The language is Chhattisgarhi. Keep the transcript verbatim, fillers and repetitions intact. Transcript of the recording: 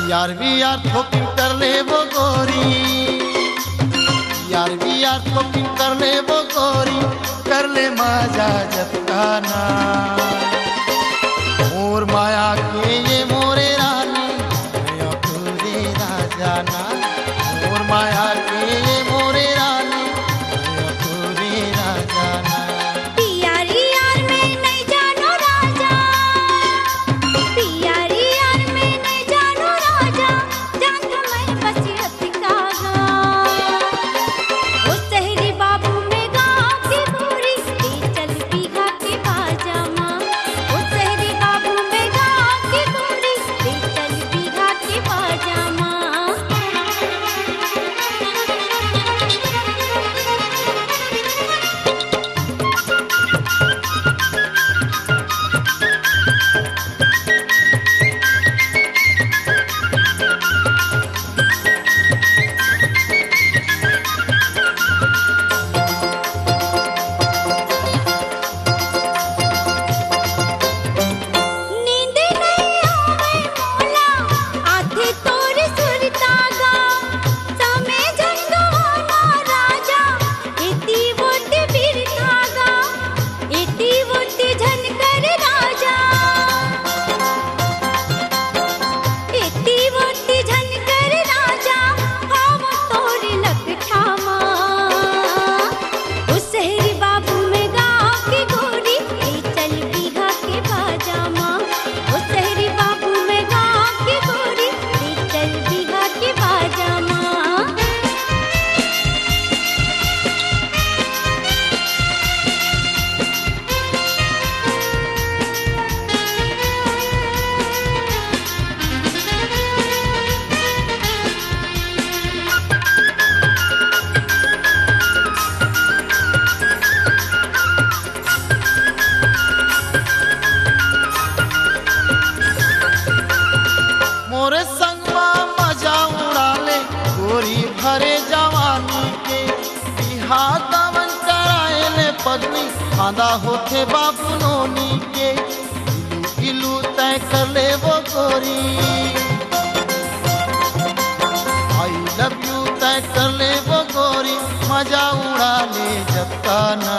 यार भी यार थोकिन कर ले वो गोरी, यार भी यार थोकिन कर ले वो गोरी, कर ले मजा जतकाना। मोर माया के ये मोरे रानी, या तोरे राजा ना। मोर माया के ये मोरे रानी, या तोरे राजा ना। पियारी यार मैं नहीं जानो राजा, पियारी यार मैं नहीं जानो राजा, जान मैं बस अतिकागा। ओ शहरी बाबू में गाँव की गोरी, ले चल पीघा के पाजामा। ओ शहरी बाबू में गाँव की गोरी, ले चल पीघा के पाजामा। नींद नहीं आवे मोला, आथे तोर सुरता गा। समे झन गवाना राजा, एती वोती बिरथा गा। एती वोती झन कर राजा, एती वोती झन कर राजा, हव तोर लकठा मा। ओ शहरी बाबू में गाँव के गोरी, ले चल पीघा के पाजामा। ओ शहरी बाबू में गाँव के गोरी, ले चल पीघा के पाजामा। मोरे संग मा मजा उड़ा ले, गोरी भरे जवानी के। बिहाव दामन कराए ले पगली, फांदा होथे बाबू नोनी के। इलू इलू तय कर ले वो गोरी, I love you तय कर ले वो गोरी, मजा उड़ा ले जतकाना।